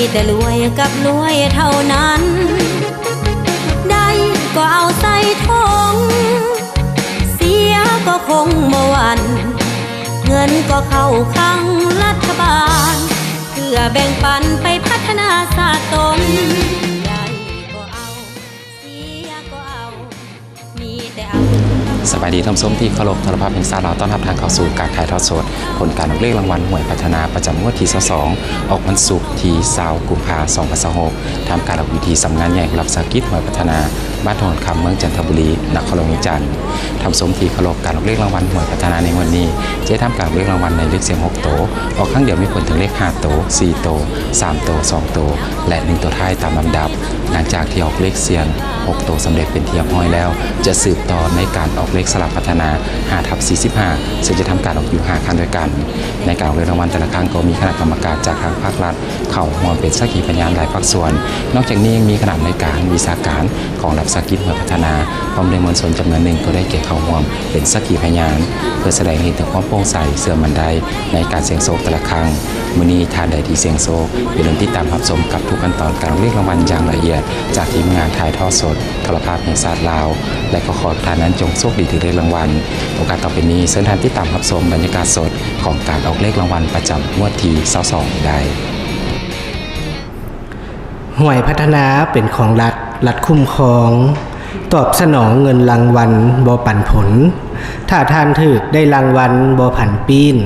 ມີແຕ່ລວຍກັບລວຍເທົ່ານັ້ນ ໄດ້ກໍເອົາໃສ່ຖົງ ເສຍກໍຄົງບໍ່ຫວັ່ນ ເງິນກໍເຂົ້າຄັງລັດຖະບານ ເພື່ອແບ່ງປັນໄປພັດທະນາຊາດຕົນ ໄດ້ກໍເອົາ ເສຍກໍເອົາ ມີແຕ່ເອົາ. ສະບາຍດີທ່ານຜູ້ຊົມທີ່ເຄົາລົບ, ໂທລະພາບແຫ່ງຊາດລາວຕ້ອນຮັບທ່ານເຂົ້າສູ່ການຖ່າຍທອດສົດຜົນການອອກເລກລາງວັນຫວຍພັດທະນາປະຈຳງວດທີຊາວສອງ ອອກວັນສຸກທີຊາວ ກຸມພາ ສອງພັນຊາວຫົກ ທຳການອອກຢູ່ທີ່ສຳນັກງານໃຫຍ່ລັດວິສາຫະກິດຫວຍພັດທະນາ ບ້ານດອນຄຳ ເມືອງຈັນທະບູລີ ນະຄອນຫຼວງວຽງຈັນ. ທ່ານຜູ້ຊົມທີ່ເຄົາລົບ, ການອອກເລກລາງວັນຫວຍພັດທະນາໃນງວດນີ້ ຈະທຳການອອກເລກລາງວັນໃນເລກສ່ຽງຫົກໂຕ, ອອກຄັ້ງດຽວມີຜົນເຖິງເລກຫ້າໂຕ, ສີ່ໂຕ, ສາມໂຕ, ສອງໂຕ ແລະ ໜຶ່ງໂຕທ້າຍຕາມລຳດັບ. ຫຼັງຈາກທີ່ອອກເລກສ່ຽງຫົກໂຕສຳເລັດເປັນທີ່ຮຽບຮ້ອຍແລ້ວ, ຈະສືບຕໍ່ໃນການອອກເລກສະຫຼາກພັດທະນາ ຫ້າທັບສີ່ສິບຫ້າ ເຊິ່ງຈະທຳການອອກຢູ່ຫ້າຄັ້ງດ້ວຍກັນ. ໃນການອອກເລກລາງວັນແຕ່ລະຄັ້ງກໍມີຄະນະກຳມະການຈາກທາງພາກລັດເຂົ້າຮ່ວມເປັນສັກຂີພະຍານຫຼາຍພາກສ່ວນ. ນອກຈາກນີ້ຍັງມີຄະນະອຳນວຍການ, ວິຊາການຂອງລັດວິສາຫະກິດຫວຍພັດທະນາ ພ້ອມດ້ວຍມວນຊົນຈຳນວນໜຶ່ງກໍໄດ້ແກ່ເຂົ້າຮ່ວມເປັນສັກຂີພະຍານ ເພື່ອສະແດງໃຫ້ເຫັນເຖິງຄວາມໂປ່ງໃສເຊື່ອໝັ້ນໄດ້ໃນການສ່ຽງໂຊກແຕ່ລະຄັ້ງ. ມື້ນີ້ທ່ານໃດທີ່ສ່ຽງໂຊກ ຢ່າລືມຕິດຕາມຮັບຊົມກັບທຸກຂັ້ນຕອນການອອກເລກລາງວັນຢ່າງລະອຽດ ຈາກທີມງານຖ່າຍທອດສົດໂທລະພາບແຫ່ງຊາດລາວ ແລະ ກໍຂໍໃຫ້ທ່ານນັ້ນຈົ່ງໂຊກດີຖືກເລກລາງວັນ. ໂອກາດຕໍ່ໄປນີ້ ເຊີນທ່ານຕິດຕາມຮັບຊົມບັນຍາກາດສົດຂອງການອອກເລກລາງວັນປະຈຳງວດທີຊາວສອງ ນີ້ໄດ້. ຫວຍພັດທະນາເປັນຂອງລັດ, ລັດຄຸ້ມຄອງ, ຕອບສະໜອງເງິນລາງວັນບໍ່ປັນຜົນ, ຖ້າທ່ານຖືກໄດ້ລາງວັນບໍ່ຜັນປີ້ນ,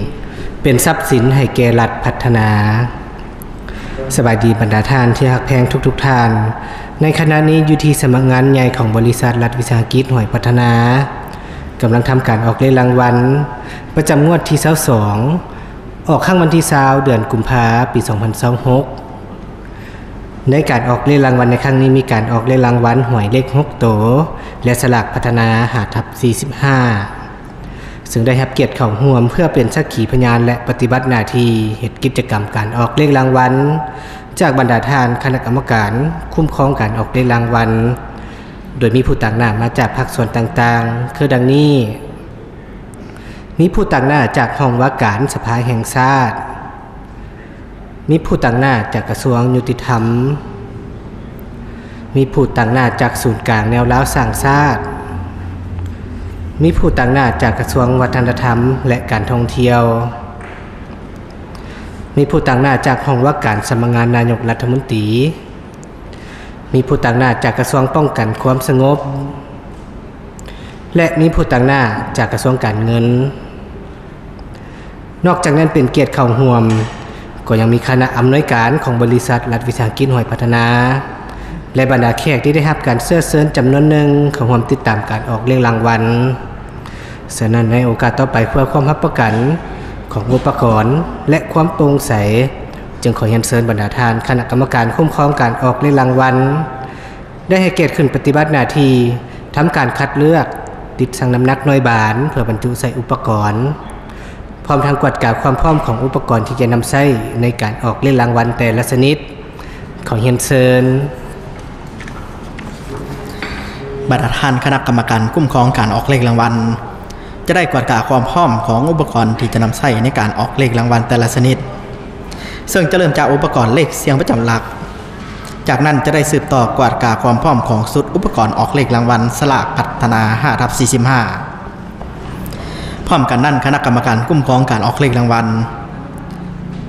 ເປັນຊັບສິນໃຫ້ແກ່ລັດພັດທະນາ. ສະບາຍດີບັນດາທ່ານທີ່ຮັກແພງທຸກໆທ່ານ. ໃນຂະນະນີ້ຢູ່ທີ່ສຳນັກງານໃຫຍ່ຂອງບໍລິສັດລັດວິສາຫະກິດຫວຍພັດທະນາ ກຳລັງທຳການອອກເລກລາງວັນປະຈຳງວດທີຊາວສອງ ອອກຄັ້ງວັນທີຊາວ ເດືອນກຸມພາ ປີສອງພັນຊາວຫົກ. ໃນການອອກເລກລາງວັນໃນຄັ້ງນີ້ ມີການອອກເລກລາງວັນຫວຍເລກຫົກໂຕ ແລະ ສະຫຼາກພັດທະນາ ຫ້າທັບສີ່ສິບຫ້າ ເຊິ່ງໄດ້ຮັບກຽດເຂົ້າຮ່ວມເພື່ອເປັນສັກຂີພະຍານ ແລະ ປະຕິບັດໜ້າທີ່ເຮັດກິດຈະກຳການອອກເລກລາງວັນ ຈາກບັນດາທ່ານຄະນະກຳມະການຄຸ້ມຄອງການອອກເລກລາງວັນ ໂດຍມີຜູ້ຕາງໜ້າມາຈາກພາກສ່ວນຕ່າງໆ ຄືດັ່ງນີ້. ມີຜູ້ຕາງໜ້າຈາກຫ້ອງວ່າການສະພາແຫ່ງຊາດ, ມີຜູ້ຕາງໜ້າຈາກກະຊວງຍຸຕິທຳ, ມີຜູ້ຕາງໜ້າຈາກສູນກາງແນວລາວສ້າງຊາດ, ມີຜູ້ຕາງໜ້າຈາກກະຊວງວັດທະນະທຳ ແລະ ການທ່ອງທ່ຽວ, ມີຜູ້ຕາງໜ້າຈາກຫ້ອງວ່າການສຳນັກງານນາຍົກລັດຖະມົນຕີ, ມີຜູ້ຕາງໜ້າຈາກກະຊວງປ້ອງກັນຄວາມສະຫງົບ ແລະ ມີຜູ້ຕາງໜ້າຈາກກະຊວງການເງິນ. ນອກຈາກນັ້ນເປັນກຽດເຂົ້າຮ່ວມ ກໍຍັງມີຄະນະອຳນວຍການຂອງບໍລິສັດລັດວິສາຫະກິດຫວຍພັດທະນາ ແລະ ບັນດາແຂກທີ່ໄດ້ຮັບການເຊື້ອເຊີນຈຳນວນໜຶ່ງເຂົ້າຮ່ວມຕິດຕາມການອອກເລກລາງວັນ. ສະນັ້ນໃນໂອກາດຕໍ່ໄປ ເພື່ອຄວາມຮັບປະກັນຂອງອຸປະກອນ ແລະ ຄວາມໂປ່ງໃສ ຈຶ່ງຂໍຮຽນເຊີນບັນດາທ່ານຄະນະກຳມະການຄຸ້ມຄອງການອອກເລກລາງວັນ ໄດ້ໃຫ້ກຽດຂຶ້ນປະຕິບັດໜ້າທີ່ທຳການຄັດເລືອກ, ຕິດຊັ່ງນ້ຳໜັກໜ່ວຍບານເພື່ອບັນຈຸໃສ່ອຸປະກອນ, ພ້ອມທັງກວດກາຄວາມພ້ອມຂອງອຸປະກອນທີ່ຈະນຳໃຊ້ໃນການອອກເລກລາງວັນແຕ່ລະຊະນິດ. ຂໍຮຽນເຊີນ. ບັນດາທ່ານຄະນະກຳມະການຄຸ້ມຄອງການອອກເລກລາງວັນ ຈະໄດ້ກວດກາຄວາມພ້ອມຂອງອຸປະກອນທີ່ຈະນຳໃຊ້ໃນການອອກເລກລາງວັນແຕ່ລະຊະນິດ, ເຊິ່ງຈະເລີ່ມຈາກອຸປະກອນເລກສ່ຽງປະຈຳຫຼັກ. ຈາກນັ້ນຈະໄດ້ສືບຕໍ່ກວດກາຄວາມພ້ອມຂອງຊຸດອຸປະກອນອອກເລກລາງວັນສະຫຼາກພັດທະນາ ຫ້າທັບສີ່ສິບຫ້າ. ພ້ອມກັນນັ້ນ, ຄະນະກຳມະການຄຸ້ມຄອງການອອກເລກລາງວັນ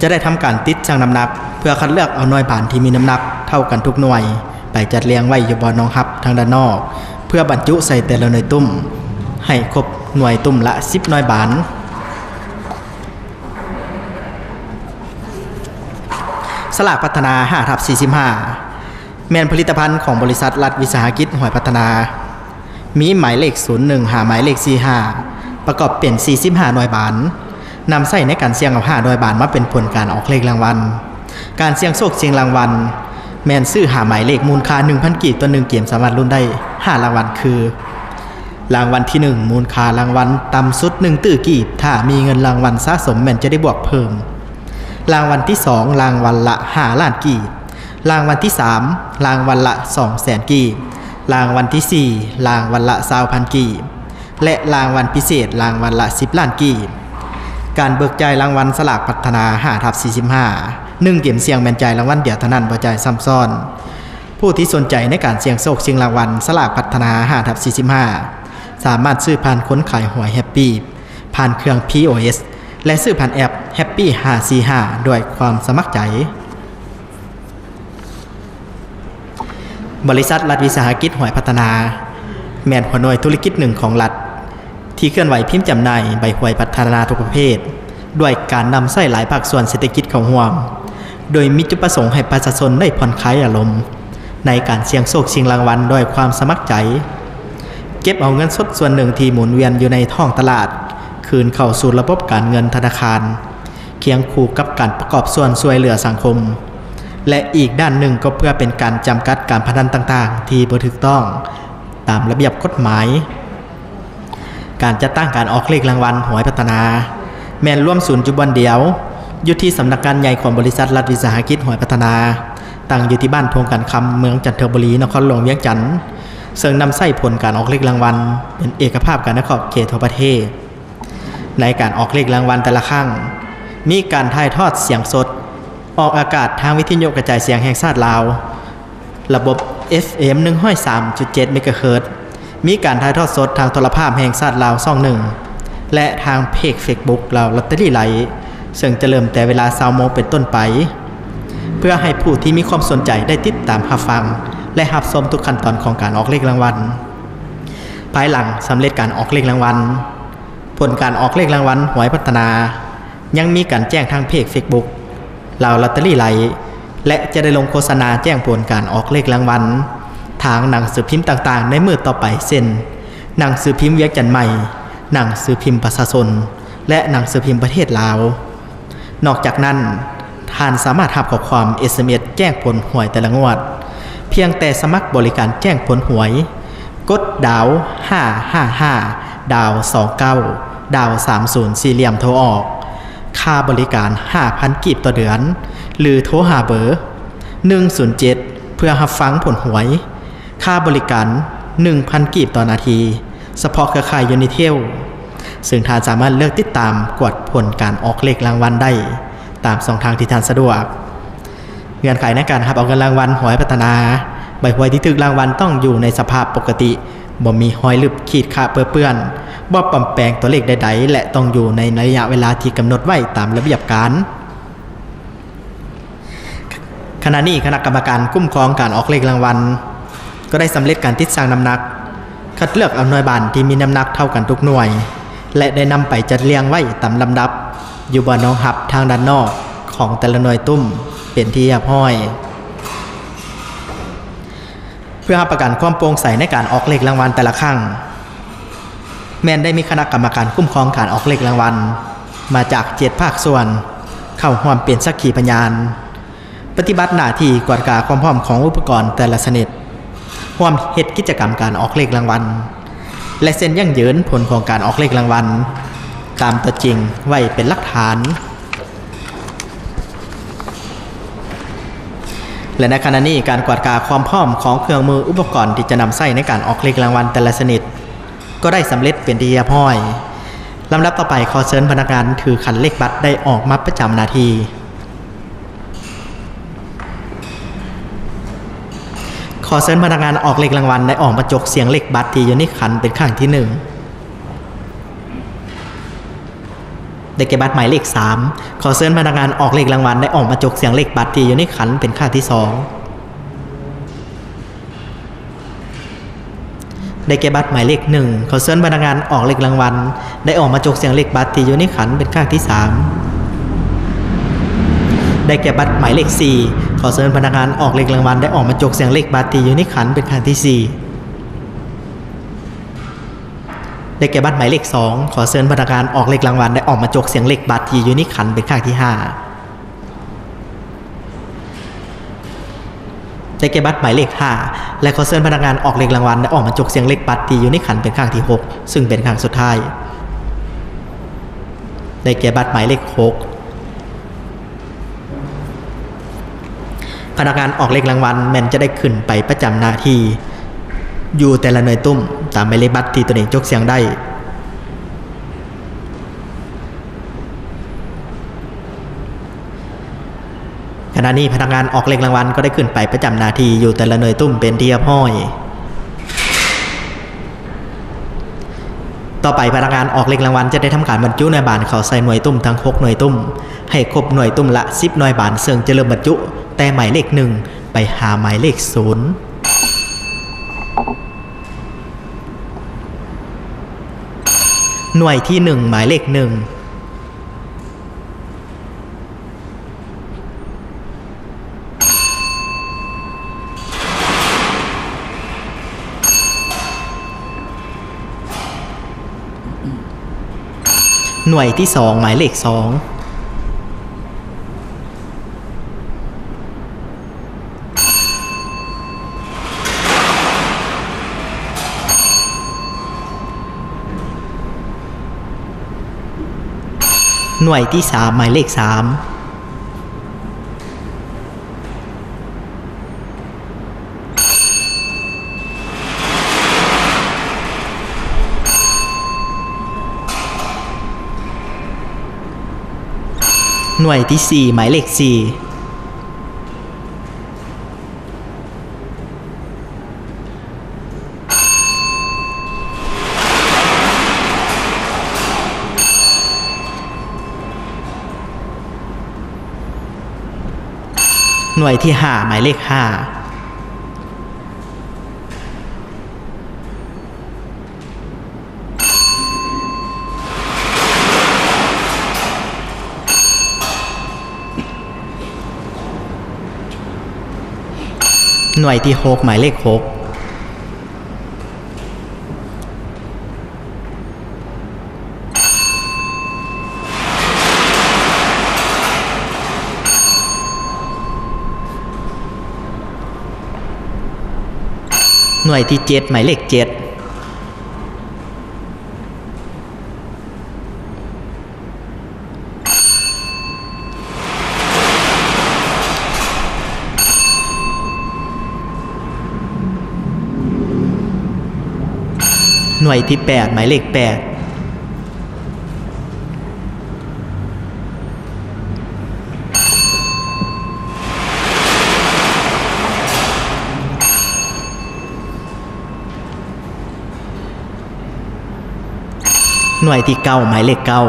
ຈະໄດ້ທຳການຕິດຊັ່ງນ້ຳໜັກ ເພື່ອຄັດເລືອກເອົາໜ່ວຍບານທີ່ມີນ້ຳໜັກເທົ່າກັນທຸກໜ່ວຍ ໄປຈັດລຽງໄວ້ຢູ່ບ່ອນຮອງຮັບທາງດ້ານນອກ ເພື່ອບັນຈຸໃສ່ແຕ່ລະໜ່ວຍຕຸ້ມ ໃຫ້ຄົບໜ່ວຍຕຸ້ມລະສິບໜ່ວຍບານ. ສະຫຼາກພັດທະນາ ຫ້າທັບສີ່ສິບຫ້າ ແມ່ນຜະລິດຕະພັນຂອງບໍລິສັດລັດວິສາຫະກິດຫວຍພັດທະນາ, ມີໝາຍເລກສູນໜຶ່ງ ຫາໝາຍເລກສີ່ສິບຫ້າ ປະກອບເປັນສີ່ສິບຫ້າໜ່ວຍບານ, ນຳໃຊ້ໃນການສ່ຽງເອົາຫ້າໜ່ວຍບານມາເປັນຜົນການອອກເລກລາງວັນ. ການສ່ຽງໂຊກຊິງລາງວັນ ແມ່ນຊື້ຫ້າໝາຍເລກ ມູນຄ່າໜຶ່ງພັນກີບຕໍ່ໜຶ່ງເກມ ສາມາດລຸ້ນໄດ້ຫ້າລາງວັນຄື: ລາງວັນທີໜຶ່ງ ມູນຄ່າລາງວັນຕ່ຳສຸດໜຶ່ງຕື້ກີບ ຖ້າມີເງິນລາງວັນສະສົມແມ່ນຈະໄດ້ບວກເພີ່ມ. ລາງວັນທີສອງ ລາງວັນລະຫ້າລ້ານກີບ. ລາງວັນທີສາມ ລາງວັນລະສອງແສນກີບ. ລາງວັນທີສີ່ ລາງວັນລະຊາວພັນກີບ ແລະ ລາງວັນພິເສດ ລາງວັນລະສິບລ້ານກີບ. ການເບີກຈ່າຍລາງວັນສະຫຼາກພັດທະນາ ຫ້າທັບສີ່ສິບຫ້າ ໜຶ່ງເກມສ່ຽງແມ່ນຈ່າຍລາງວັນດຽວເທົ່ານັ້ນ, ບໍ່ຈ່າຍຊ້ຳຊ້ອນ. ຜູ້ທີ່ສົນໃຈໃນການສ່ຽງໂຊກຊິງລາງວັນສະຫຼາກພັດທະນາ ຫ້າທັບສີ່ສິບຫ້າ ສາມາດຊື້ຜ່ານຄົນຂາຍຫວຍແຮັບປີ ຜ່ານເຄື່ອງ ພີໂອເອັສ ແລະ ຊື້ຜ່ານແອັບແຮັບປີຫ້າສີ່ຫ້າ ດ້ວຍຄວາມສະໝັກໃຈ. ບໍລິສັດລັດວິສາຫະກິດຫວຍພັດທະນາ ແມ່ນຫົວໜ່ວຍທຸລະກິດໜຶ່ງຂອງລັດ ທີ່ເຄື່ອນໄຫວພິມຈຳໜ່າຍໃບຫວຍພັດທະນາທຸກປະເພດ ດ້ວຍການນຳໃຊ້ຫຼາຍພາກສ່ວນເສດຖະກິດເຂົ້າຮ່ວມ, ໂດຍມີຈຸດປະສົງໃຫ້ປະຊາຊົນໄດ້ຜ່ອນຄາຍອາລົມ ໃນການສ່ຽງໂຊກຊິງລາງວັນດ້ວຍຄວາມສະໝັກໃຈ, ເກັບເອົາເງິນສົດສ່ວນໜຶ່ງທີ່ໝູນວຽນຢູ່ໃນທ້ອງຕະຫຼາດ ຄືນເຂົ້າສູ່ລະບົບການເງິນທະນາຄານ, ຄຽງຄູ່ກັບການປະກອບສ່ວນຊ່ວຍເຫຼືອສັງຄົມ ແລະ ອີກດ້ານໜຶ່ງກໍເພື່ອເປັນການຈຳກັດການພະນັນຕ່າງໆທີ່ບໍ່ຖືກຕ້ອງຕາມລະບຽບກົດໝາຍ. ການຈັດຕັ້ງການອອກເລກລາງວັນຫວຍພັດທະນາ ແມ່ນລວມສູນຢູ່ບ່ອນດຽວ ຢູ່ທີ່ສຳນັກງານໃຫຍ່ຂອງບໍລິສັດລັດວິສາຫະກິດຫວຍພັດທະນາ, ຕັ້ງຢູ່ທີ່ບ້ານທົ່ງການຄຳ ເມືອງຈັນທະບູລີ, ນະຄອນຫຼວງວຽງຈັນ, ເຊິ່ງນຳໃຊ້ຜົນການອອກເລກລາງວັນເປັນເອກະພາບກັນໃນຂອບເຂດທົ່ວປະເທດ. ໃນການອອກເລກລາງວັນແຕ່ລະຄັ້ງ ມີການຖ່າຍທອດສຽງສົດ ອອກອາກາດທາງວິທະຍຸກະຈາຍສຽງແຫ່ງຊາດລາວ ລະບົບ ເອັຟເອັມ ໜຶ່ງຮ້ອຍສາມຈຸດເຈັດ ເມກາເຮີດ, ມີການຖ່າຍທອດສົດທາງໂທລະພາບແຫ່ງຊາດລາວຊ່ອງໜຶ່ງ ແລະ ທາງເພຈເຟສບຸກລາວລອດເຕີຣີໄລ, ເຊິ່ງຈະເລີ່ມແຕ່ເວລາຊາວໂມງເປັນຕົ້ນໄປ, ເພື່ອໃຫ້ຜູ້ທີ່ມີຄວາມສົນໃຈໄດ້ຕິດຕາມຮັບຟັງ ແລະ ຮັບຊົມທຸກຂັ້ນຕອນຂອງການອອກເລກລາງວັນ. ພາຍຫຼັງສຳເລັດການອອກເລກລາງວັນ, ຜົນການອອກເລກລາງວັນຫວຍພັດທະນາ ຍັງມີການແຈ້ງທາງເພຈເຟສບຸກລາວລອດເຕີຣີໄລ ແລະ ຈະໄດ້ລົງໂຄສະນາແຈ້ງຜົນການອອກເລກລາງວັນ ທາງໜັງສືພິມຕ່າງໆໃນມື້ຕໍ່ໄປ ເຊັ່ນ ໜັງສືພິມວຽງຈັນໃໝ່, ໜັງສືພິມປະຊາຊົນ ແລະ ໜັງສືພິມປະເທດລາວ. ນອກຈາກນັ້ນ, ທ່ານສາມາດຮັບຂໍ້ຄວາມ ເອສເອັມເອສ ແຈ້ງຜົນຫວຍແຕ່ລະງວດ ພຽງແຕ່ສະໝັກບໍລິການແຈ້ງຜົນຫວຍ, ກົດດາວຫ້າຫ້າຫ້າ ດາວສອງເກົ້າ ດາວສາມສູນ ສີ່ຫຼ່ຽມໂທອອກ, ຄ່າບໍລິການຫ້າພັນກີບຕໍ່ເດືອນ ຫຼື ໂທຫາເບີໜຶ່ງສູນເຈັດ ເພື່ອຮັບຟັງຜົນຫວຍ, ຄ່າບໍລິການໜຶ່ງພັນກີບຕໍ່ນາທີ, ສະເພາະເຄືອຂ່າຍ Unitel, ເຊິ່ງທ່ານສາມາດເລືອກຕິດຕາມກວດຜົນການອອກເລກລາງວັນໄດ້ຕາມຊ່ອງທາງທີ່ທ່ານສະດວກ. ເງື່ອນໄຂໃນການຮັບເອົາເງິນລາງວັນຫວຍພັດທະນາ, ໃບຫວຍທີ່ຖືກລາງວັນຕ້ອງຢູ່ໃນສະພາບປົກກະຕິ, ບໍ່ມີຮອຍລຶບ, ຂີດຂະເປິເປື້ອນ, ບໍ່ປອມແປງຕົວເລກໃດໆ ແລະ ຕ້ອງຢູ່ໃນໄລຍະເວລາທີ່ກຳນົດໄວ້ຕາມລະບຽບການ. ຂະນະນີ້ຄະນະກຳມະການຄຸ້ມຄອງການອອກເລກລາງວັນ ກໍໄດ້ສຳເລັດການຕິດຊັ່ງນ້ຳໜັກ, ຄັດເລືອກເອົາໜ່ວຍບານທີ່ມີນ້ຳໜັກເທົ່າກັນທຸກໜ່ວຍ ແລະ ໄດ້ນຳໄປຈັດລຽງໄວ້ຕາມລຳດັບ ຢູ່ບ່ອນຮອງຮັບທາງດ້ານນອກຂອງແຕ່ລະໜ່ວຍຕຸ້ມເປັນທີ່ຮຽບຮ້ອຍ. ເພື່ອຮັບປະກັນຄວາມໂປ່ງໃສໃນການອອກເລກລາງວັນແຕ່ລະຄັ້ງ, ແມ່ນໄດ້ມີຄະນະກຳມະການຄຸ້ມຄອງການອອກເລກລາງວັນມາຈາກເຈັດພາກສ່ວນ ເຂົ້າຮ່ວມເປັນສັກຂີພະຍານ, ປະຕິບັດໜ້າທີ່ກວດກາຄວາມພ້ອມຂອງອຸປະກອນແຕ່ລະຊະນິດ, ຮ່ວມເຮັດກິດຈະກຳການອອກເລກລາງວັນ ແລະ ເຊັນຢັ້ງຢືນຜົນຂອງການອອກເລກລາງວັນຕາມຕົວຈິງໄວ້ເປັນຫຼັກຖານ. ແລະ ໃນຂະນະນີ້ ການກວດກາຄວາມພ້ອມຂອງເຄື່ອງມືອຸປະກອນທີ່ຈະນຳໃຊ້ໃນການອອກເລກລາງວັນແຕ່ລະຊະນິດ ກໍໄດ້ສຳເລັດເປັນທີ່ຮຽບຮ້ອຍ. ລຳດັບຕໍ່ໄປ, ຂໍເຊີນພະນັກງານຖືຂັນເລກບັດໄດ້ອອກມາປະຈຳໜ້າທີ່. ຂໍເຊີນພະນັກງານອອກເລກລາງວັນໄດ້ອອກມາຈົກສຽງເລກບັດທີ່ຢູ່ໃນຂັນເປັນຄັ້ງທີໜຶ່ງ. ໄດ້ແກ່ບັດໝາຍເລກສາມ. ຂໍເຊີນພະນັກງານອອກເລກລາງວັນໄດ້ອອກມາຈົກສຽງເລກບັດທີ່ຢູ່ໃນຂັນເປັນຄັ້ງທີສອງ. ໄດ້ແກ່ບັດໝາຍເລກໜຶ່ງ. ຂໍເຊີນພະນັກງານອອກເລກລາງວັນໄດ້ອອກມາຈົກສຽງເລກບັດທີ່ຢູ່ໃນຂັນເປັນຄັ້ງທີສາມ. ໄດ້ແກ່ບັດໝາຍເລກສີ່. ຂໍເຊີນພະນັກງານອອກເລກລາງວັນໄດ້ອອກມາຈົກສຽງເລກບັດທີ່ຢູ່ໃນຂັນເປັນຄັ້ງທີສີ່. ໄດ້ແກ່ບັດໝາຍເລກສອງ. ຂໍເຊີນພະນັກງານອອກເລກລາງວັນໄດ້ອອກມາຈົກສຽງເລກບັດທີ່ຢູ່ໃນຂັນເປັນຄັ້ງທີຫ້າ. ໄດ້ແກ່ບັດໝາຍເລກຫ້າ ແລະ ຂໍເຊີນພະນັກງານອອກເລກລາງວັນໄດ້ອອກມາຈົກສຽງເລກບັດທີ່ຢູ່ໃນຂັນເປັນຄັ້ງທີຫົກ ຊຶ່ງເປັນຄັ້ງສຸດທ້າຍ. ໄດ້ແກ່ບັດໝາຍເລກຫົກ. ພະນັກງານອອກເລກລາງວັນແມ່ນຈະໄດ້ຂຶ້ນໄປປະຈຳໜ້າທີ່ຢູ່ແຕ່ລະໜ່ວຍຕຸ້ມຕາມໝາຍເລກບັດທີ່ຕົນເອງຈົກສຽງໄດ້. ຂະນະນີ້ພະນັກງານອອກເລກລາງວັນກໍໄດ້ຂຶ້ນໄປປະຈຳໜ້າທີ່ຢູ່ແຕ່ລະໜ່ວຍຕຸ້ມເປັນທີ່ຮຽບຮ້ອຍ. ຕໍ່ໄປພະນັກງານອອກເລກລາງວັນຈະໄດ້ທຳການບັນຈຸໜ່ວຍບານເຂົ້າໃສ່ໜ່ວຍຕຸ້ມທັງຫົກໜ່ວຍຕຸ້ມ ໃຫ້ຄົບໜ່ວຍຕຸ້ມລະສິບໜ່ວຍບານ, ເຊິ່ງຈະເລີ່ມບັນຈຸແຕ່ໝາຍເລກໜຶ່ງໄປຫາໝາຍເລກສູນ. ໜ່ວຍທີໜຶ່ງ ໝາຍເລກໜຶ່ງ. ໜ່ວຍທີສອງ ໝາຍເລກສອງ. ໜ່ວຍທີສາມ ໝາຍເລກສາມ. ໜ່ວຍທີສີ່ ໝາຍເລກສີ່. ໜ່ວຍທີຫ້າ ໝາຍເລກຫ້າ. ໜ່ວຍທີຫົກ ໝາຍເລກຫົກ. ໜ່ວຍທີເຈັດ ໝາຍເລກເຈັດ. ໜ່ວຍທີແປດ ໝາຍເລກແປດ. ໜ່ວຍທີເກົ້າ ໝາຍເລກເກົ້າ.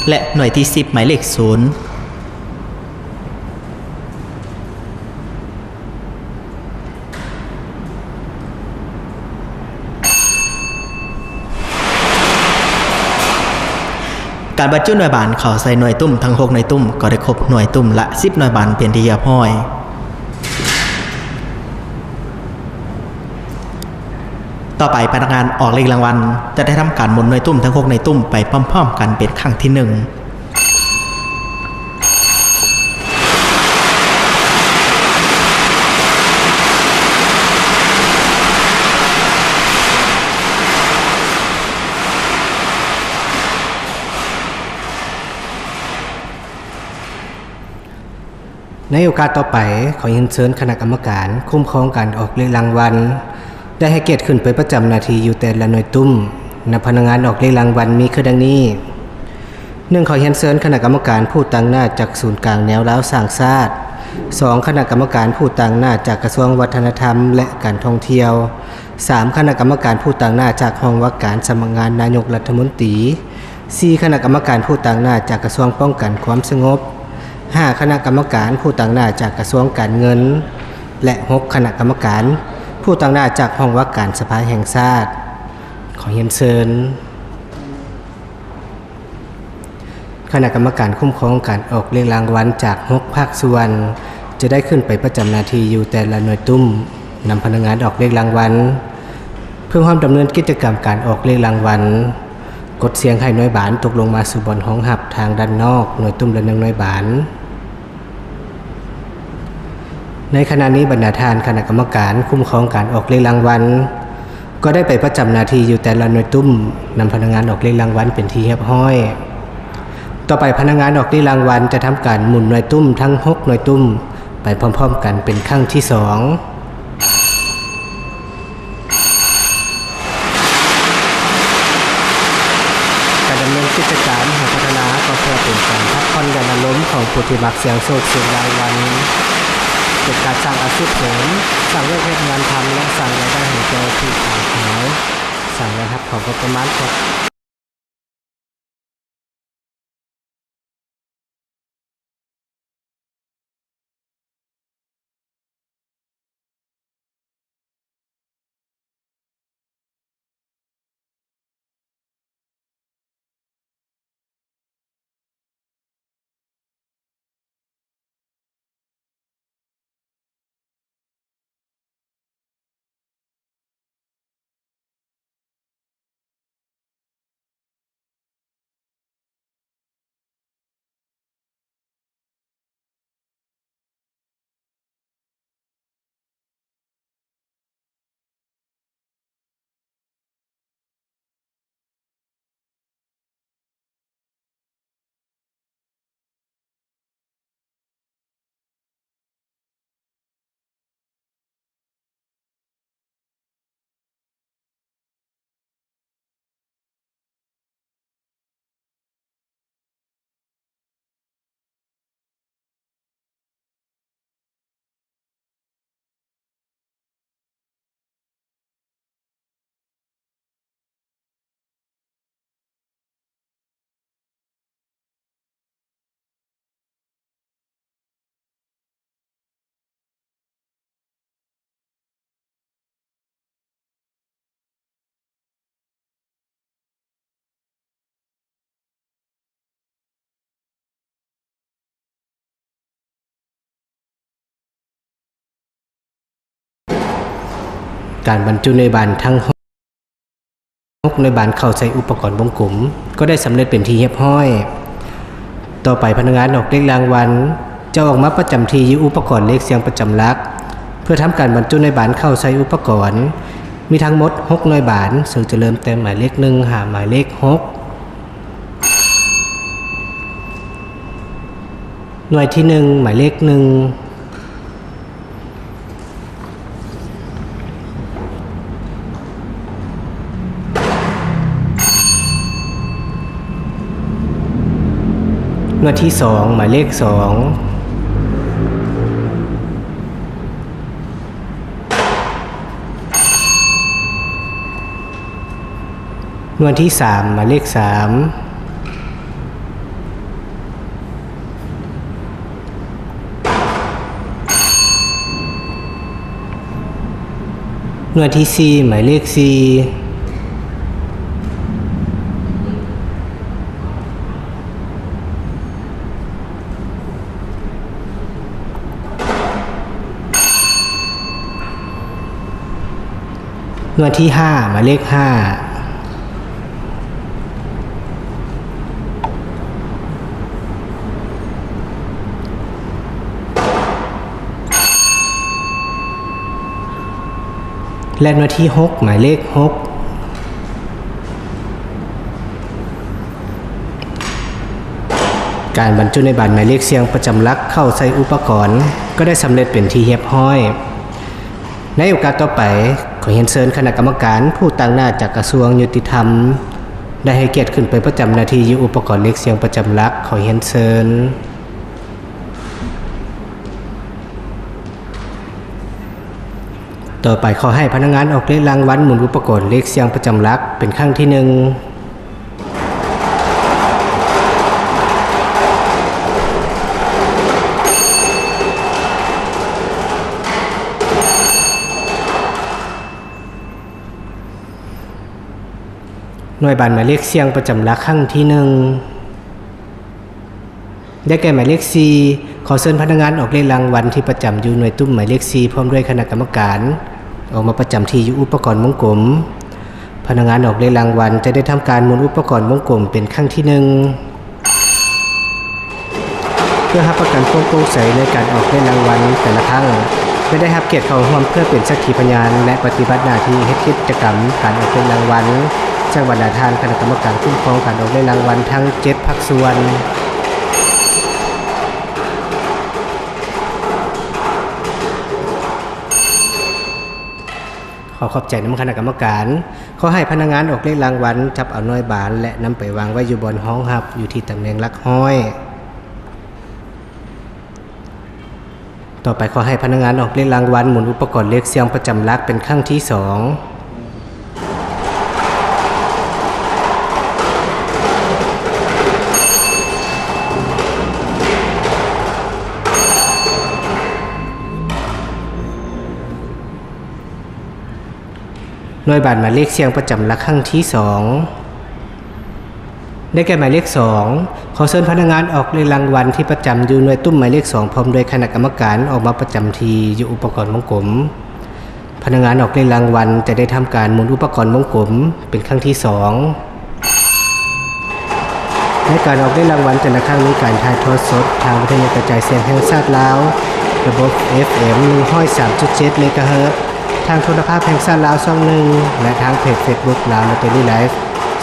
ແລະ ໜ່ວຍທີສິບ ໝາຍເລກສູນ. ການບັນຈຸໜ່ວຍບານເຂົ້າໃສ່ໜ່ວຍຕຸ້ມທັງຫົກໜ່ວຍຕຸ້ມ ກໍໄດ້ຄົບໜ່ວຍຕຸ້ມລະສິບໜ່ວຍບານເປັນທີ່ຮຽບຮ້ອຍ. ຕໍ່ໄປພະນັກງານອອກເລກລາງວັນຈະໄດ້ທຳການໝູນໜ່ວຍຕຸ້ມທັງຫົກໜ່ວຍຕຸ້ມໄປພ້ອມໆກັນເປັນຄັ້ງທີໜຶ່ງ. ໃນໂອກາດຕໍ່ໄປ, ຂໍຮຽນເຊີນຄະນະກຳມະການຄຸ້ມຄອງການອອກເລກລາງວັນ ໄດ້ໃຫ້ກຽດຂຶ້ນໄປປະຈຳໜ້າທີ່ຢູ່ແຕ່ລະໜ່ວຍຕຸ້ມ. ນຳພະນັກງານອອກເລກລາງວັນມີຄືດັ່ງນີ້: ໜຶ່ງ ຂໍຮຽນເຊີນຄະນະກຳມະການຜູ້ຕາງໜ້າຈາກສູນກາງແນວລາວສ້າງຊາດ, ສອງ ຄະນະກຳມະການຜູ້ຕາງໜ້າຈາກກະຊວງວັດທະນະທຳ ແລະ ການທ່ອງທ່ຽວ, ສາມ ຄະນະກຳມະການຜູ້ຕາງໜ້າຈາກຫ້ອງວ່າການສຳນັກງານນາຍົກລັດຖະມົນຕີ, ສີ່ ຄະນະກຳມະການຜູ້ຕາງໜ້າຈາກກະຊວງປ້ອງກັນຄວາມສະຫງົບ, ຫ້າ ຄະນະກຳມະການຜູ້ຕາງໜ້າຈາກກະຊວງການເງິນ ແລະ ຫົກ ຄະນະກຳມະການຜູ້ຕາງໜ້າຈາກຫ້ອງວ່າການສະພາແຫ່ງຊາດ. ຂໍຮຽນເຊີນ. ຄະນະກຳມະການຄຸ້ມຄອງການອອກເລກລາງວັນຈາກຫົກພາກສ່ວນ ຈະໄດ້ຂຶ້ນໄປປະຈຳໜ້າທີ່ຢູ່ແຕ່ລະໜ່ວຍຕຸ້ມ, ນຳພະນັກງານອອກເລກລາງວັນເພື່ອຮ່ວມດຳເນີນກິດຈະກຳການອອກເລກລາງວັນ. ກົດສ່ຽງໃຫ້ໜ່ວຍບານຕົກລົງມາສູ່ບ່ອນຮອງຮັບທາງດ້ານນອກ, ໜ່ວຍຕຸ້ມລະໜຶ່ງໜ່ວຍບານ. ໃນຂະນະນີ້, ບັນດາທ່ານຄະນະກຳມະການຄຸ້ມຄອງການອອກເລກລາງວັນ ກໍໄດ້ໄປປະຈຳໜ້າທີ່ຢູ່ແຕ່ລະໜ່ວຍຕຸ້ມ, ນຳພະນັກງານອອກເລກລາງວັນເປັນທີ່ຮຽບຮ້ອຍ. ຕໍ່ໄປພະນັກງານອອກເລກລາງວັນຈະທຳການໝູນໜ່ວຍຕຸ້ມທັງຫົກໜ່ວຍຕຸ້ມໄປພ້ອມໆກັນເປັນຄັ້ງທີສອງ. ການດຳເນີນກິດຈະການຫາພັດທະນາກໍເພື່ອເປັນການພັກຜ່ອນຢ່ອນອາລົມຂອງຜູ້ທີ່ມັກສ່ຽງໂຊກສ່ຽງລາງວັນ, ເປັນການສ້າງອາຊີບເສີມ, ສ້າງວຽກເຮັດງານທຳ ແລະ ສ້າງລາຍໄດ້ໃຫ້ແກ່ຜູ້ຂາຍຂາຍ, ສ້າງລາຍຮັບເຂົ້າງົບປະມານຂອງ ການບັນຈຸໜ່ວຍບານທັງຫົກໜ່ວຍບານເຂົ້າໃສ່ອຸປະກອນວົງກົມ ກໍໄດ້ສຳເລັດເປັນທີ່ຮຽບຮ້ອຍ. ຕໍ່ໄປພະນັກງານອອກເລກລາງວັນຈະອອກມາປະຈຳທີ່ຢູ່ອຸປະກອນເລກສ່ຽງປະຈຳຫຼັກ ເພື່ອທຳການບັນຈຸໜ່ວຍບານເຂົ້າໃສ່ອຸປະກອນ. ມີທັງໝົດຫົກໜ່ວຍບານ ເຊິ່ງຈະເລີ່ມແຕ່ໝາຍເລກໜຶ່ງຫາໝາຍເລກຫົກ. ໜ່ວຍທີໜຶ່ງ ໝາຍເລກໜຶ່ງ. ໜ່ວຍທີສອງ ໝາຍເລກສອງ. ໜ່ວຍທີສາມ ໝາຍເລກສາມ. ໜ່ວຍທີສີ່ ໝາຍເລກສີ່. ໜ່ວຍທີຫ້າ ໝາຍເລກຫ້າ. ແລະ ໜ່ວຍທີຫົກ ໝາຍເລກຫົກ. ການບັນຈຸໜ່ວຍບານໝາຍເລກສ່ຽງປະຈຳຫຼັກເຂົ້າໃສ່ອຸປະກອນ ກໍໄດ້ສຳເລັດເປັນທີ່ຮຽບຮ້ອຍ. ໃນໂອກາດຕໍ່ໄປ, ຂໍຮຽນເຊີນຄະນະກຳມະການຜູ້ຕາງໜ້າຈາກກະຊວງຍຸຕິທຳ ໄດ້ໃຫ້ກຽດຂຶ້ນໄປປະຈຳໜ້າທີ່ຢູ່ອຸປະກອນເລກສ່ຽງປະຈຳຫຼັກ. ຂໍຮຽນເຊີນ. ຕໍ່ໄປຂໍໃຫ້ພະນັກງານອອກເລກລາງວັນໝູນອຸປະກອນເລກສ່ຽງປະຈຳຫຼັກເປັນຄັ້ງທີໜຶ່ງ. ໜ່ວຍບານໝາຍເລກສ່ຽງປະຈຳຫຼັກຄັ້ງທີໜຶ່ງ. ໄດ້ແກ່ໝາຍເລກສີ່. ຂໍເຊີນພະນັກງານອອກເລກລາງວັນທີ່ປະຈຳຢູ່ໜ່ວຍຕຸ້ມໝາຍເລກສີ່ ພ້ອມດ້ວຍຄະນະກຳມະການ ອອກມາປະຈຳທີ່ຢູ່ອຸປະກອນວົງກົມ. ພະນັກງານອອກເລກລາງວັນຈະໄດ້ທຳການໝູນອຸປະກອນວົງກົມເປັນຄັ້ງທີໜຶ່ງ. ເພື່ອຮັບປະກັນຄວາມໂປ່ງໃສໃນການອອກເລກລາງວັນແຕ່ລະຄັ້ງ ແລະ ໄດ້ຮັບກຽດເຂົ້າຮ່ວມເພື່ອເປັນສັກຂີພະຍານ ແລະ ປະຕິບັດໜ້າທີ່ເຮັດກິດຈະກຳການອອກເລກລາງວັນ. ທາງບັນດາທ່ານຄະນະກຳມະການຄຸ້ມຄອງການອອກເລກລາງວັນທັງເຈັດພາກສ່ວນ ຂໍຂອບໃຈນຳຄະນະກຳມະການ. ຂໍໃຫ້ພະນັກງານອອກເລກລາງວັນຈັບເອົາໜ່ວຍບານ ແລະ ນຳໄປວາງໄວ້ຢູ່ບ່ອນຮອງຮັບ ຢູ່ທີ່ຕຳແໜ່ງຫຼັກຮ້ອຍ. ຕໍ່ໄປ ຂໍໃຫ້ພະນັກງານອອກເລກລາງວັນໝູນອຸປະກອນເລກສ່ຽງປະຈຳຫຼັກເປັນຄັ້ງທີສອງ. ໜ່ວຍບານໝາຍເລກສ່ຽງປະຈຳຫຼັກຄັ້ງທີສອງ ໄດ້ແກ່ໝາຍເລກສອງ. ຂໍເຊີນພະນັກງານອອກເລກລາງວັນທີ່ປະຈຳຢູ່ໜ່ວຍຕຸ້ມໝາຍເລກສອງ ພ້ອມດ້ວຍຄະນະກຳມະການອອກມາປະຈຳທີ່ຢູ່ອຸປະກອນວົງກົມ. ພະນັກງານອອກເລກລາງວັນຈະໄດ້ທຳການໝູນອຸປະກອນວົງກົມເປັນຄັ້ງທີສອງ. ໃນການອອກເລກລາງວັນແຕ່ລະຄັ້ງ ມີການຖ່າຍທອດສົດທາງວິທະຍຸກະຈາຍສຽງແຫ່ງຊາດລາວ ລະບົບ ເອຟເອັມ ໜຶ່ງຮ້ອຍສາມຈຸດເຈັດ ເມກາເຮີດ ທາງໂທລະພາບແຫ່ງຊາດລາວຊ່ອງໜຶ່ງ ແລະ ທາງເພຈເຟສບຸກ ລາວລອດເຕີຣີໄລຟ໌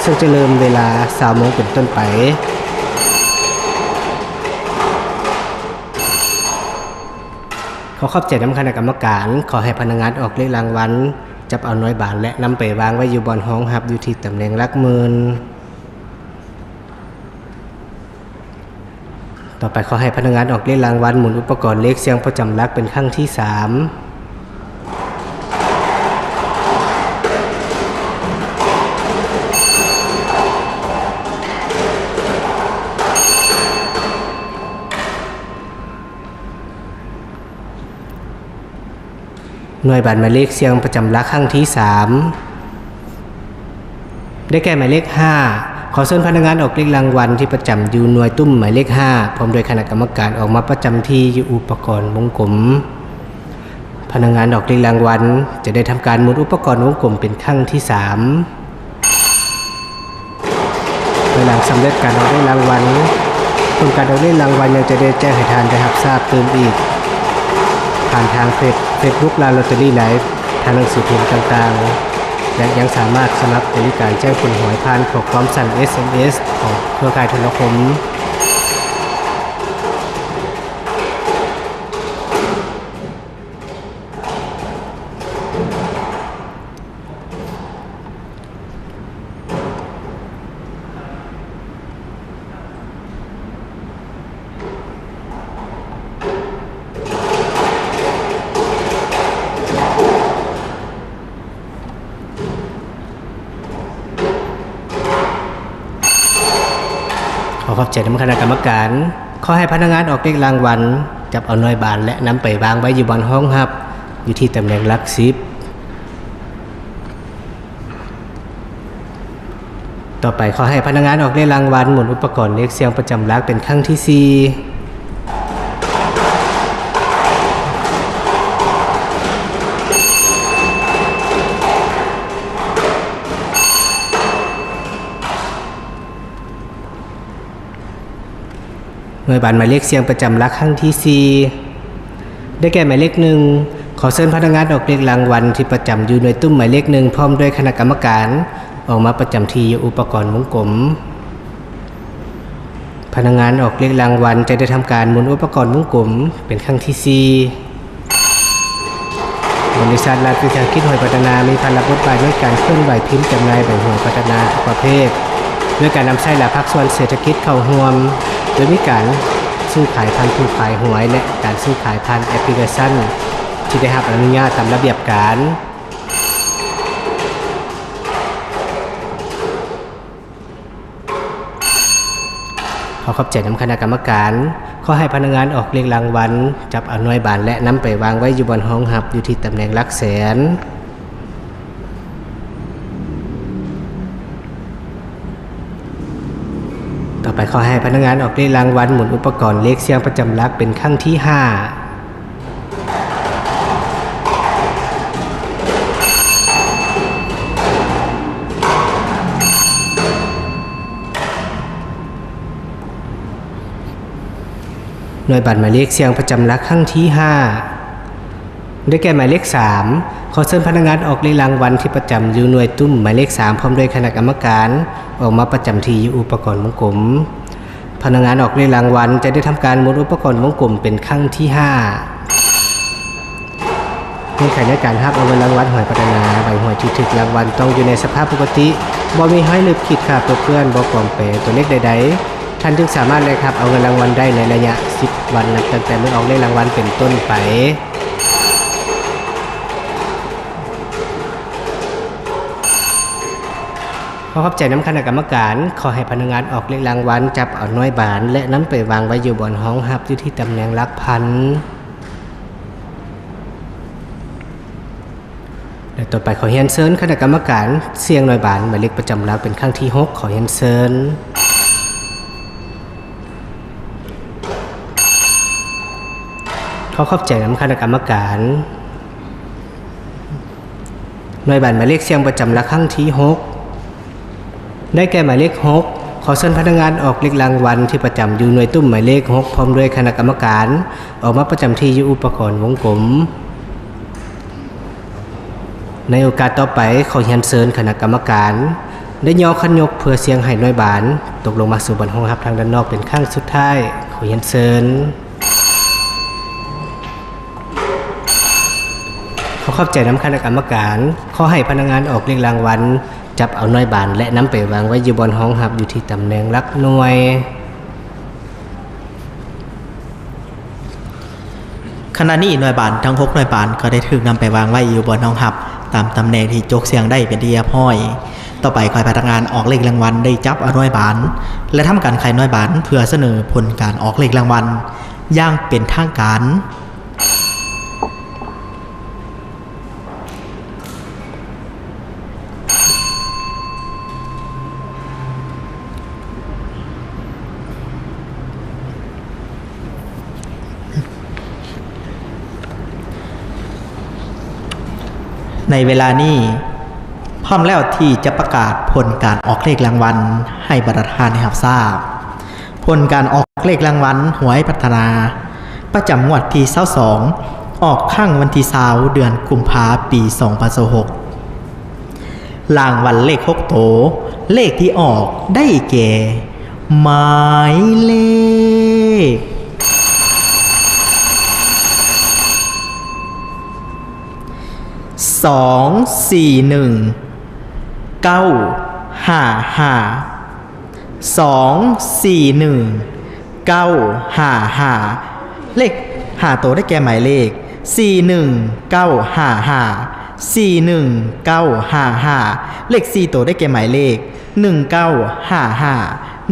ເຊິ່ງຈະເລີ່ມເວລາຊາວໂມງເປັນຕົ້ນໄປ. ຂໍຂອບໃຈນຳຄະນະກຳມະການ. ຂໍໃຫ້ພະນັກງານອອກເລກລາງວັນ ຈັບເອົາໜ່ວຍບານ ແລະ ນຳໄປວາງໄວ້ຢູ່ບ່ອນຮອງຮັບ ຢູ່ທີ່ຕຳແໜ່ງຫຼັກໝື່ນ. ຕໍ່ໄປ ຂໍໃຫ້ພະນັກງານອອກເລກລາງວັນໝູນອຸປະກອນເລກສ່ຽງປະຈຳຫຼັກເປັນຄັ້ງທີສາມ. ໜ່ວຍບານໝາຍເລກສ່ຽງປະຈຳຫຼັກຄັ້ງທີສາມ ໄດ້ແກ່ໝາຍເລກຫ້າ. ຂໍເຊີນພະນັກງານອອກເລກລາງວັນທີ່ປະຈຳຢູ່ໜ່ວຍຕຸ້ມໝາຍເລກຫ້າ ພ້ອມດ້ວຍຄະນະກຳມະການອອກມາປະຈຳທີ່ຢູ່ອຸປະກອນວົງກົມ. ພະນັກງານອອກເລກລາງວັນຈະໄດ້ທຳການໝູນອຸປະກອນວົງກົມເປັນຄັ້ງທີສາມ. ພາຍຫຼັງສຳເລັດການອອກເລກລາງວັນ, ຜົນການອອກເລກລາງວັນຍັງຈະໄດ້ແຈ້ງໃຫ້ທ່ານໄດ້ຮັບຊາບຕື່ມອີກ ຜ່ານທາງເຟສ, ເຟສບຸກ ລາວລອດເຕີຣີໄລຟ໌, ທາງໜັງສືພິມຕ່າງໆ ແລະ ຍັງສາມາດສະໝັກບໍລິການແຈ້ງຜົນຫວຍຜ່ານຂໍ້ຄວາມສັ້ນ ເອສເອັມເອສ ຂອງເຄືອຂ່າຍໂທລະຄົມ. ຂໍຂອບໃຈນຳຄະນະກຳມະການ. ຂໍໃຫ້ພະນັກງານອອກເລກລາງວັນ ຈັບເອົາໜ່ວຍບານ ແລະ ນຳໄປວາງໄວ້ຢູ່ບ່ອນຮອງຮັບ ຢູ່ທີ່ຕຳແໜ່ງຫຼັກສິບ. ຕໍ່ໄປ ຂໍໃຫ້ພະນັກງານອອກເລກລາງວັນ ໝູນອຸປະກອນເລກສ່ຽງປະຈຳຫຼັກເປັນຄັ້ງທີສີ່. ໜ່ວຍບານໝາຍເລກສ່ຽງປະຈຳຫຼັກຄັ້ງທີສີ່ ໄດ້ແກ່ໝາຍເລກໜຶ່ງ. ຂໍເຊີນພະນັກງານອອກເລກລາງວັນທີ່ປະຈຳຢູ່ໜ່ວຍຕຸ້ມໝາຍເລກໜຶ່ງ ພ້ອມດ້ວຍຄະນະກຳມະການ ອອກມາປະຈຳທີ່ຢູ່ອຸປະກອນວົງກົມ. ພະນັກງານອອກເລກລາງວັນຈະໄດ້ທຳການໝູນອຸປະກອນວົງກົມເປັນຄັ້ງທີສີ່. ບໍລິສັດລັດວິສາຫະກິດຫວຍພັດທະນາ ມີພາລະບົດບາດໃນການເຄື່ອນໄຫວພິມຈຳໜ່າຍໃບຫວຍພັດທະນາທຸກປະເພດ ດ້ວຍການນຳໃຊ້ຫຼາຍພາກສ່ວນເສດຖະກິດເຂົ້າຮ່ວມ, ໂດຍມີການຊື້ຂາຍຜ່ານຜູ້ຂາຍຫວຍ ແລະ ການຊື້ຂາຍຜ່ານແອັບພລິເຄຊັນທີ່ໄດ້ຮັບອະນຸຍາດຕາມລະບຽບການ. ຂໍຂອບໃຈນຳຄະນະກຳມະການ. ຂໍໃຫ້ພະນັກງານອອກເລກລາງວັນ ຈັບເອົາໜ່ວຍບານ ແລະ ນຳໄປວາງໄວ້ຢູ່ບ່ອນຮອງຮັບ ຢູ່ທີ່ຕຳແໜ່ງຫຼັກແສນ. ຕໍ່ໄປ ຂໍໃຫ້ພະນັກງານອອກເລກລາງວັນ ໝູນອຸປະກອນເລກສ່ຽງປະຈຳຫຼັກເປັນຄັ້ງທີຫ້າ. ໜ່ວຍບານໝາຍເລກສ່ຽງປະຈຳຫຼັກຄັ້ງທີຫ້າ. ໄດ້ແກ່ໝາຍເລກສາມ. ຂໍເຊີນພະນັກງານອອກເລກລາງວັນທີ່ປະຈຳຢູ່ໜ່ວຍຕຸ້ມໝາຍເລກສາມ ພ້ອມດ້ວຍຄະນະກຳມະການ ອອກມາປະຈຳທີ່ຢູ່ອຸປະກອນວົງກົມ. ພະນັກງານອອກເລກລາງວັນຈະໄດ້ທຳການໝູນອຸປະກອນວົງກົມເປັນຄັ້ງທີຫ້າ. ເງື່ອນໄຂໃນການຮັບເອົາເງິນລາງວັນຫວຍພັດທະນາ, ໃບຫວຍທີ່ຖືກລາງວັນຕ້ອງຢູ່ໃນສະພາບປົກກະຕິ, ບໍ່ມີຮອຍລຶບ, ຂີດຂາດ, ປົກເປື້ອນ, ບໍ່ປອມແປງຕົວເລກໃດໆ. ທ່ານຈຶ່ງສາມາດແລກຮັບເອົາເງິນລາງວັນໄດ້ໃນໄລຍະສິບວັນ ນັບຕັ້ງແຕ່ມື້ອອກເລກລາງວັນເປັນຕົ້ນໄປ. ຂໍຂອບໃຈນຳຄະນະກຳມະການ. ຂໍໃຫ້ພະນັກງານອອກເລກລາງວັນຈັບເອົາໜ່ວຍບານ ແລະ ນຳໄປວາງໄວ້ຢູ່ບ່ອນຮອງຮັບຢູ່ທີ່ຕຳແໜ່ງຫຼັກພັນ. ແລະ ຕໍ່ໄປຂໍຮຽນເຊີນຄະນະກຳມະການສ່ຽງໜ່ວຍບານໝາຍເລກປະຈຳຫຼັກເປັນຄັ້ງທີຫົກ. ຂໍຮຽນເຊີນ. ຂໍຂອບໃຈນຳຄະນະກຳມະການ. ໜ່ວຍບານໝາຍເລກສ່ຽງປະຈຳຫຼັກຄັ້ງທີຫົກ ໄດ້ແກ່ໝາຍເລກຫົກ. ຂໍເຊີນພະນັກງານອອກເລກລາງວັນທີ່ປະຈຳຢູ່ໜ່ວຍຕຸ້ມໝາຍເລກຫົກ ພ້ອມດ້ວຍຄະນະກຳມະການ ອອກມາປະຈຳທີ່ຢູ່ອຸປະກອນວົງກົມ. ໃນໂອກາດຕໍ່ໄປ, ຂໍຮຽນເຊີນຄະນະກຳມະການ ໄດ້ຍໍຄັນຍົກເພື່ອສ່ຽງໃຫ້ໜ່ວຍບານຕົກລົງມາສູ່ບ່ອນຮອງຮັບທາງດ້ານນອກເປັນຄັ້ງສຸດທ້າຍ. ຂໍຮຽນເຊີນ. ຂໍຂອບໃຈນຳຄະນະກຳມະການ. ຂໍໃຫ້ພະນັກງານອອກເລກລາງວັນ ຈັບເອົາໜ່ວຍບານ ແລະ ນຳໄປວາງໄວ້ຢູ່ບ່ອນຮອງຮັບຢູ່ທີ່ຕຳແໜ່ງຫຼັກໜ່ວຍ. ຂະນະນີ້ໜ່ວຍບານທັງຫົກໜ່ວຍບານກໍໄດ້ຖືກນຳໄປວາງໄວ້ຢູ່ບ່ອນຮອງຮັບຕາມຕຳແໜ່ງທີ່ຈົກສ່ຽງໄດ້ເປັນທີ່ຮຽບຮ້ອຍ. ຕໍ່ໄປ ຂໍໃຫ້ພະນັກງານອອກເລກລາງວັນໄດ້ຈັບເອົາໜ່ວຍບານ ແລະ ທຳການໄຂໜ່ວຍບານເພື່ອສະເໜີຜົນການອອກເລກລາງວັນຢ່າງເປັນທາງການ. ໃນເວລານີ້ ພ້ອມແລ້ວທີ່ຈະປະກາດຜົນການອອກເລກລາງວັນໃຫ້ບັນດາທ່ານໄດ້ຮັບຊາບ. ຜົນການອອກເລກລາງວັນຫວຍພັດທະນາ ປະຈຳງວດທີຊາວສອງ ອອກຄັ້ງວັນທີຊາວ ເດືອນກຸມພາ ປີສອງພັນຊາວຫົກ. ລາງວັນເລກຫົກໂຕ, ເລກທີ່ອອກໄດ້ແກ່ ໝາຍເລກ ສອງ ສີ່ ໜຶ່ງ ເກົ້າ ຫ້າ ຫ້າ. ສອງ ສີ່ ໜຶ່ງ ເກົ້າ ຫ້າ ຫ້າ. ເລກຫ້າໂຕໄດ້ແກ່ໝາຍເລກ ສີ່ ໜຶ່ງ ເກົ້າ ຫ້າ ຫ້າ ສີ່ ໜຶ່ງ ເກົ້າ ຫ້າ ຫ້າ. ເລກສີ່ໂຕໄດ້ແກ່ໝາຍເລກ ໜຶ່ງ ເກົ້າ ຫ້າ ຫ້າ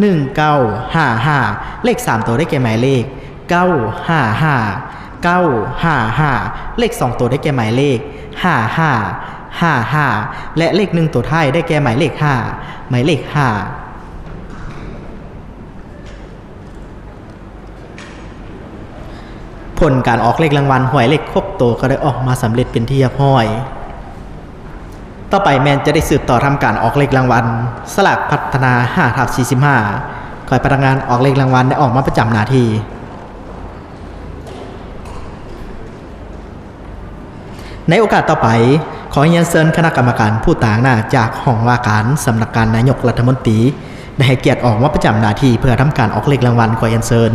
ໜຶ່ງ ເກົ້າ ຫ້າ ຫ້າ. ເລກສາມໂຕໄດ້ແກ່ໝາຍເລກ ເກົ້າ ຫ້າ ຫ້າ ເກົ້າ ຫ້າ ຫ້າ. ເລກສອງໂຕໄດ້ແກ່ໝາຍເລກ ຫ້າ ຫ້າ ຫ້າ ຫ້າ ແລະ ເລກໜຶ່ງໂຕທ້າຍໄດ້ແກ່ໝາຍເລກ ຫ້າ ໝາຍເລກ ຫ້າ. ຜົນການອອກເລກລາງວັນຫວຍເລກຫົກໂຕກໍໄດ້ອອກມາສຳເລັດເປັນທີ່ຮຽບຮ້ອຍ. ຕໍ່ໄປແມ່ນຈະໄດ້ສືບຕໍ່ທຳການອອກເລກລາງວັນສະຫຼາກພັດທະນາ ຫ້າ ທັບ ສີ່ສິບຫ້າ. ຂໍໃຫ້ພະນັກງານອອກເລກລາງວັນໄດ້ອອກມາປະຈຳໜ້າທີ່. ໃນໂອກາດຕໍ່ໄປ, ຂໍຮຽນເຊີນຄະນະກຳມະການຜູ້ຕາງໜ້າຈາກຫ້ອງວ່າການສຳນັກງານນາຍົກລັດຖະມົນຕີ ໄດ້ໃຫ້ກຽດອອກມາປະຈຳໜ້າທີ່ເພື່ອທຳການອອກເລກລາງວັນ. ຂໍຮຽນເຊີນ.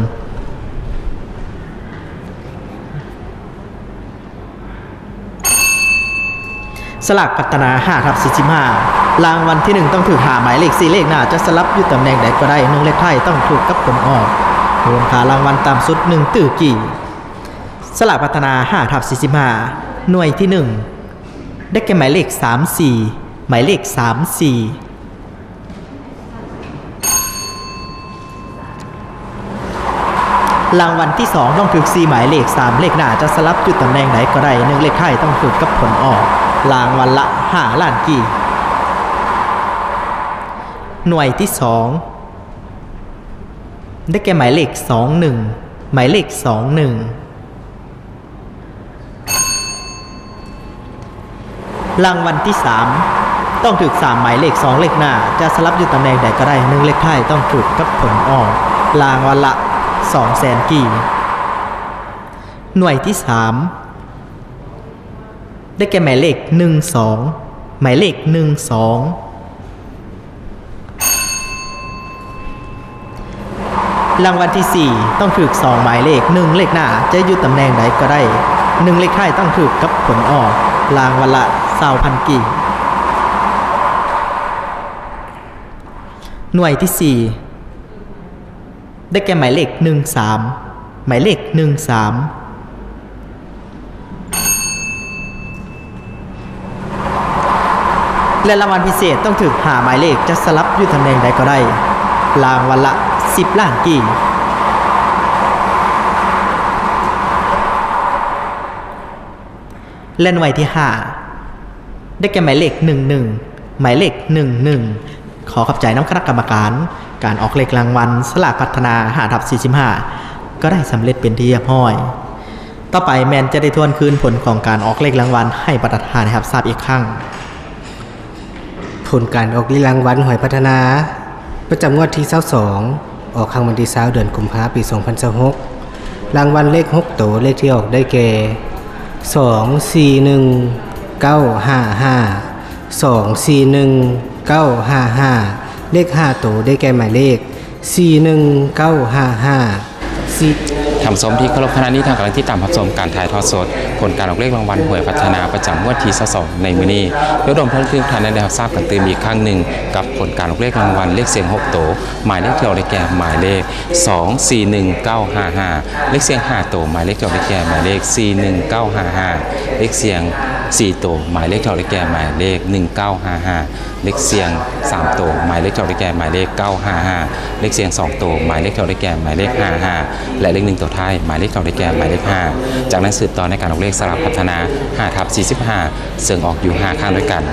ສະຫຼາກພັດທະນາ ຫ້າ ທັບ ສີ່ສິບຫ້າ. ລາງວັນທີໜຶ່ງຕ້ອງຖືກຫ້າໝາຍເລກ, ສີ່ເລກໜ້າຈະສະຫຼັບຢູ່ຕຳແໜ່ງໃດກໍໄດ້, ໜຶ່ງເລກທ້າຍຕ້ອງຖືກກັບຜົນອອກ. ມູນຄ່າລາງວັນຕ່ຳສຸດ ໜຶ່ງຕື້ກີບ. ສະຫຼາກພັດທະນາ ຫ້າ ທັບ ສີ່ສິບຫ້າ. ໜ່ວຍທີໜຶ່ງ ໄດ້ແກ່ໝາຍເລກ ສາມ ສີ່, ໝາຍເລກ ສາມ ສີ່. ລາງວັນທີສອງຕ້ອງຖືກສີ່ໝາຍເລກ, ສາມເລກໜ້າຈະສະຫຼັບຢູ່ຕຳແໜ່ງໃດກໍໄດ້, ໜຶ່ງເລກທ້າຍຕ້ອງຖືກກັບຜົນອອກ, ລາງວັນລະຫ້າລ້ານກີບ. ໜ່ວຍທີສອງ ໄດ້ແກ່ໝາຍເລກ ສອງ ໜຶ່ງ, ໝາຍເລກ ສອງ ໜຶ່ງ. ລາງວັນທີສາມ ຕ້ອງຖືກສາມໝາຍເລກ, ສອງເລກໜ້າຈະສະຫຼັບຢູ່ຕຳແໜ່ງໃດກໍໄດ້, ໜຶ່ງເລກທ້າຍຕ້ອງຖືກກັບຜົນອອກ, ລາງວັນລະສອງແສນກີບ. ໜ່ວຍທີສາມ ໄດ້ແກ່ໝາຍເລກໜຶ່ງສອງ ໝາຍເລກໜຶ່ງສອງ. ລາງວັນທີສີ່ ຕ້ອງຖືກສອງໝາຍເລກ ໜຶ່ງເລກໜ້າ ຈະຢູ່ຕຳແໜ່ງໃດກໍໄດ້ ໜຶ່ງເລກທ້າຍຕ້ອງຖືກກັບຜົນອອກ ລາງວັນລະຊາວພັນກີບ. ໜ່ວຍທີສີ່ ໄດ້ແກ່ໝາຍເລກໜຶ່ງສາມ ໝາຍເລກໜຶ່ງສາມ ແລະ ລາງວັນພິເສດຕ້ອງຖືກຫ້າໝາຍເລກ ຈະສະຫຼັບຢູ່ຕຳແໜ່ງໃດກໍໄດ້ ລາງວັນລະສິບລ້ານກີບ. ແລະ ໜ່ວຍທີຫ້າ ໄດ້ແກ່ໝາຍເລກໜຶ່ງໜຶ່ງ ໝາຍເລກໜຶ່ງໜຶ່ງ. ຂໍຂອບໃຈນຳຄະນະກຳມະການການອອກເລກລາງວັນສະຫຼາກພັດທະນາ ຫ້າທັບສີ່ສິບຫ້າ ກໍໄດ້ສຳເລັດເປັນທີ່ຮຽບຮ້ອຍ. ຕໍ່ໄປແມ່ນຈະໄດ້ທວນຄືນຜົນຂອງການອອກເລກລາງວັນໃຫ້ບັນດາທ່ານໄດ້ຮັບຊາບອີກຄັ້ງ. ຜົນການອອກເລກລາງວັນຫວຍພັດທະນາ ປະຈຳງວດທີຊາວສອງ ອອກຄັ້ງວັນທີຊາວ ເດືອນກຸມພາ ປີສອງພັນຊາວຫົກ. ລາງວັນເລກຫົກໂຕ ເລກທີ່ອອກໄດ້ແກ່ ສອງສີ່ໜຶ່ງເກົ້າຫ້າຫ້າ ສອງສີ່ໜຶ່ງເກົ້າຫ້າຫ້າ. ເລກຫ້າໂຕໄດ້ແກ່ໝາຍເລກ ສີ່ໜຶ່ງເກົ້າຫ້າຫ້າ ສີ່. ທ່ານຜູ້ຊົມທີ່ເຄົາລົບ, ຂະນະນີ້ທ່ານກຳລັງຕິດຕາມຮັບຊົມການຖ່າຍທອດສົດຜົນການອອກເລກລາງວັນຫວຍພັດທະນາ ປະຈຳງວດທີຊາວສອງ ໃນມື້ນີ້. ໂດຍລວມເພື່ອໃຫ້ທຸກທ່ານໄດ້ຮັບຊາບກັນຕື່ມອີກຄັ້ງໜຶ່ງ ກັບຜົນການອອກເລກລາງວັນເລກສ່ຽງຫົກໂຕ, ໝາຍເລກທີ່ອອກໄດ້ແກ່ໝາຍເລກ ສອງສີ່ໜຶ່ງເກົ້າຫ້າຫ້າ, ເລກສ່ຽງຫ້າໂຕ, ໝາຍເລກທີ່ອອກໄດ້ແກ່ໝາຍເລກ ສີ່ໜຶ່ງເກົ້າຫ້າຫ້າ, ເລກສ່ຽງສີ່ໂຕ, ໝາຍເລກທີ່ອອກໄດ້ແກ່ໝາຍເລກ ໜຶ່ງເກົ້າຫ້າຫ້າ, ເລກສ່ຽງສາມໂຕ, ໝາຍເລກທີ່ອອກໄດ້ແກ່ໝາຍເລກ ເກົ້າຫ້າຫ້າ, ເລກສ່ຽງສອງໂຕ, ໝາຍເລກທີ່ອອກໄດ້ແກ່ໝາຍເລກ ຫ້າຫ້າ ແລະ ເລກໜຶ່ງໂຕທ້າຍ, ໝາຍເລກທີ່ອອກໄດ້ແກ່ໝາຍເລກ ຫ້າ. ຈາກນັ້ນສືບຕໍ່ໃນການອອກເລກສະຫຼາກພັດທະນາ ຫ້າທັບສີ່ສິບຫ້າ ເຊິ່ງອອກຢູ່ຫ້າຄັ້ງດ້ວຍກັນ.